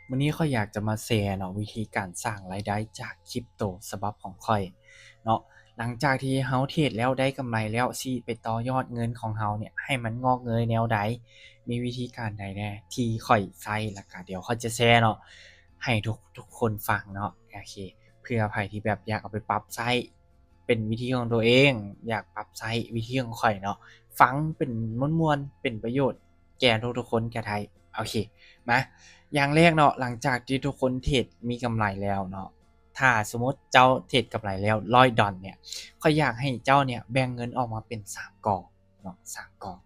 ມື້ນີ້ຂ້ອຍຢາກຈະມາແຊເນາະ ວິທີການສ້າງລາຍໄດ້ຈາກຄຣິບໂຕສະບັບຂອງຂ້ອຍເນາະ. ຫຼັງຈາກທີ່ເຮົາເທຣດແລ້ວໄດ້ກຳໄລແລ້ວ ຊິໄປຕໍ່ຍອດເງິນຂອງເຮົາເນຍ ໃຫ້ມັນງອກເງີຍແນວໃດ, ມີວິທີການໃດແດ່ທີ່ຂ້ອຍໃຊ້ ແລ້ວກະດຽວຂ້ອຍຈະແຊເນາະ ໃຫ້ທຸກ ທຸກຄົນຟັງເນາະ. ໂອເຄ ເພື່ອໃຜທີ່ແບບຢາກເອົາໄປປັບໃຊ້ ເປັນວິທີຂອງຕົວເອງ, ຢາກປັບໃຊ້ວິທີຂອງຂ້ອຍເນາະ, ຟັງເປັນມ່ວນໆ ເປັນປະໂຫຍດແກ່ທຸກໆຄົນກະໄດ້. ໂອເຄ ມາ ຢ່າງແລກເນາະ, ຫຼັງຈາກທີ່ທຸກຄົນເທຣດມີກຳໄລແລ້ວເນາະ, ຖ້າສົມມຸດເຈົ້າເທຣດກຳໄລແລ້ວຮ້ອຍດອນເນຍ, ຂ້ອຍຢາກໃຫ້ເຈົ້າເນຍແບ່ງເງິນອອກມາເປັນສາມກອງເນາະ, ສາມກອງ.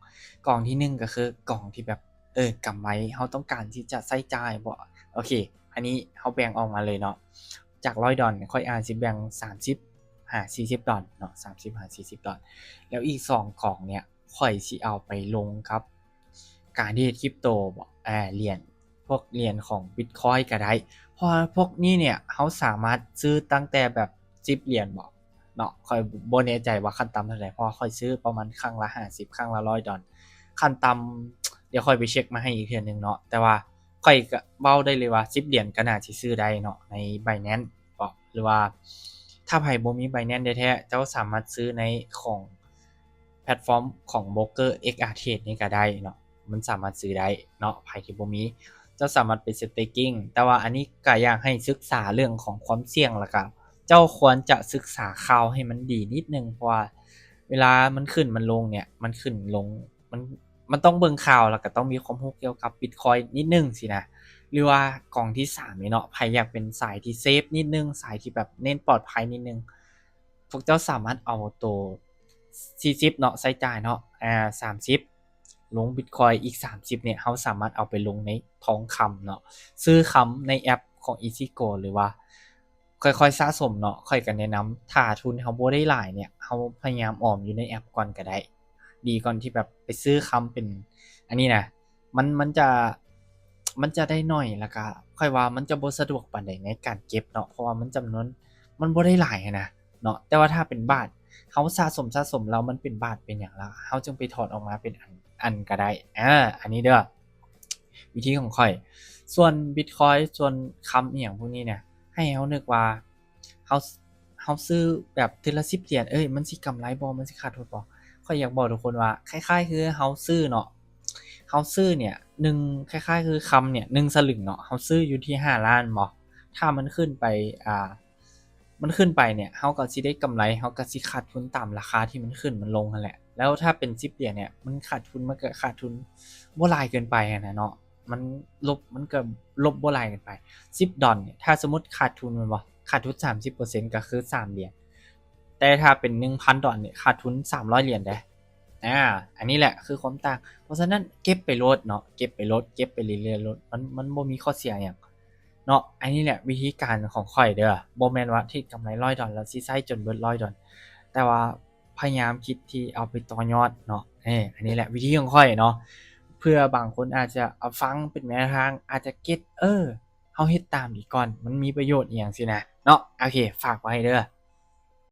ກອງທີໜຶ່ງກະຄືກອງທີ່ແບບ ເອີ ກຳໄລ ເຮົາຕ້ອງການທີ່ຈະໃຊ້ຈ່າຍບໍ່? ໂອເຄ ອັນນີ້ເຮົາແບ່ງອອກມາເລີຍເນາະ. ຈາກຮ້ອຍດອນ ຂ້ອຍອາດຊິແບ່ງສາມສິບຫາສີ່ສິບດອນເນາະ, ສາມສິບຫາສີ່ສິບດອນ. ແລ້ວອີກສອງກອງເນຍ ຂ້ອຍຊິເອົາໄປລົງກັບການເທຣດຄຣິບໂຕບໍ ອາ ຫຼຽນ ພວກຫຼຽນຂອງບິດຄອຍກະໄດ້, ເພາະວ່າພວກນີ້ເນຍ ເຮົາສາມາດຊື້ຕັ້ງແຕ່ແບບສິບຫຼຽນບໍເນາະ, ຂ້ອຍບໍ່ແນ່ໃຈວ່າຂັ້ນຕ່ຳເທົ່າໃດ ເພາະວ່າຂ້ອຍຊື້ປະມານຄັ້ງລະຫ້າສິບ ຄັ້ງລະຮ້ອຍດອນ ຂັ້ນຕ່ຳ. ດຽວຂ້ອຍໄປເຊັກມາໃຫ້ອີກເທື່ອໜຶ່ງເນາະ, ແຕ່ວ່າຂ້ອຍກະເວົ້າໄດ້ເລີຍວ່າສິບຫຼຽນກະໜ້າຊິຊື້ໄດ້ເນາະ ໃນໄບແນນ ເນາະ ຫຼືວ່າຖ້າໃຜບໍ່ມີໄບແນນແທ້ໆ ເຈົ້າສາມາດຊື້ໃນຂອງແພລດຟອມຂອງໂບຣກເກີ ເອັກອາເທຣດ ນີ້ກະໄດ້ເນາະ, ມັນສາມາດຊື້ໄດ້ເນາະ. ໃຜທີ່ບໍ່ມີ ເຈົ້າສາມາດໄປສະເຕກກິ້ງ, ແຕ່ວ່າອັນນີ້ກະຢາກໃຫ້ສຶກສາເລື່ອງຂອງຄວາມສ່ຽງ ແລ້ວກະເຈົ້າຄວນຈະສຶກສາຂ່າວໃຫ້ມັນດີນິດໜຶ່ງ, ເພາະວ່າເວລາມັນຂຶ້ນມັນລົງເນຍ ມັນຂຶ້ນລົງ ມັນ ມັນຕ້ອງເບິ່ງຂ່າວ ແລ້ວກະຕ້ອງມີຄວາມຮູ້ກ່ຽວກັບບິດຄອຍນິດໜຶ່ງຊີ້ນະ. ຫຼືວ່າກອງທີສາມນີ້ເນາະ, ໃຜຢາກເປັນສາຍທີ່ເຊຟນິດໜຶ່ງ, ສາຍທີ່ແບບເນັ້ນປອດໄພນິດໜຶ່ງ, ພວກເຈົ້າສາມາດເອົາໂຕສີ່ສິບເນາະ ໃຊ້ຈ່າຍເນາະ ອາ ສາມສິບ ລົງບິດຄອຍ, ອີກສາມສິບເນຍ ເຮົາສາມາດເອົາໄປລົງໃນທອງຄຳເນາະ, ຊື້ຄຳໃນແອັບຂອງ ອີຊີໂກ ຫຼືວ່າ ຄ່ອຍໆສະສົມເນາະ. ຂ້ອຍກະແນະນຳ ຖ້າທຶນເຮົາບໍ່ໄດ້ຫຼາຍເນຍ ເຮົາພະຍາຍາມອອມຢູ່ໃນແອັບກ່ອນກະໄດ້ ດີກ່ອນທີ່ແບບໄປຊື້ຄຳເປັນອັນນີ້ນະ. ມັນ ມັນຈະ ມັນຈະໄດ້ໜ້ອຍ ແລ້ວກະຂ້ອຍວ່າມັນຈະບໍ່ສະດວກປານໃດໃນການເກັບເນາະ, ເພາະວ່າມັນຈຳນວນ ມັນບໍ່ໄດ້ຫຼາຍຫັ້ນນະເນາະ. ແຕ່ວ່າຖ້າເປັນບາດ ເຮົາສະສົມ ສະສົມແລ້ວມັນເປັນບາດເປັນຫຍັງ ແລ້ວເຮົາຈຶ່ງໄປຖອນອອກມາເປັນອັນ ອັນກະໄດ້. ອາ ອັນນີ້ເດີ້ ວິທີຂອງຂ້ອຍ. ສ່ວນບິດຄອຍ ສ່ວນຄຳອີ່ຫຍັງພວກນີ້ນະ ໃຫ້ເຮົານຶກວ່າ ເຮົາ ເຮົາຊື້ແບບເທື່ອລະສິບຫຼຽນ ເອີຍ ມັນຊິກຳໄລບໍ່ ມັນຊິຂາດທຶນບໍ່? ຂ້ອຍຢາກບອກທຸກຄົນວ່າ ຄ້າຍໆຄືເຮົາຊື້ເນາະ ເຮົາຊື້ເນຍ ໜຶ່ງ ຄ້າຍໆຄືຄຳເນຍ ໜຶ່ງສະຫຼຶງເນາະ ເຮົາຊື້ຢູ່ທີ່ຫ້າລ້ານບໍ ຖ້າມັນຂຶ້ນໄປ ອາ ມັນຂຶ້ນໄປເນຍ ເຮົາກະຊິໄດ້ກຳໄລ ເຮົາກະຊິຂາດທຶນຕາມລາຄາທີ່ມັນຂຶ້ນມັນລົງຫັ້ນແຫຼະ. ແລ້ວຖ້າເປັນສິບຫຼຽນເນຍ ມັນຂາດທຶນ ມັນກະຂາດທຶນບໍ່ຫຼາຍເກີນໄປຫັ້ນນະເນາະ, ມັນລົບ ມັນກະລົບບໍ່ຫຼາຍເກີນໄປ. ສິບດອນເນຍ ຖ້າສົມມຸດຂາດທຶນແມ່ນບໍ່ ຂາດທຶນສາມສິບເປີເຊັນ ກະຄືສາມຫຼຽນ, ແຕ່ຖ້າເປັນໜຶ່ງພັນດອນເນຍ ຂາດທຶນສາມຮ້ອຍຫຼຽນເດ້. ອາ ອັນນີ້ແຫຼະຄືຄວາມຕ່າງ. ເພາະສະນັ້ນເກັບໄປໂລດເນາະ ເກັບໄປໂລດ ເກັບໄປເລື້ອຍໆໂລດ ມັນ ມັນບໍ່ມີຂໍ້ເສຍຫຍັງເນາະ. ອັນນີ້ແຫຼະວິທີການຂອງຂ້ອຍເດີ້, ບໍ່ແມ່ນວ່າເທຣດກຳໄລຮ້ອຍດອນແລ້ວຊິໃຊ້ຈົນເບິດຮ້ອຍດອນ, ແຕ່ວ່າພະຍາຍາມຄິດທີ່ເອົາໄປຕໍ່ຍອດເນາະ. ເອີ ອັນນີ້ແຫຼະວິທີຂອງຂ້ອຍເນາະ, ເພື່ອບາງຄົນອາດຈະເອົາຟັງເປັນແນວທາງ ອາດຈະເກັດ ເອີ ເຮົາເຮັດຕາມດີກ່ອນ ມັນມີປະໂຫຍດອີ່ຫຍັງຊີ້ນະເນາະ. ໂອເຄ ຝາກໄວ້ເດີ້.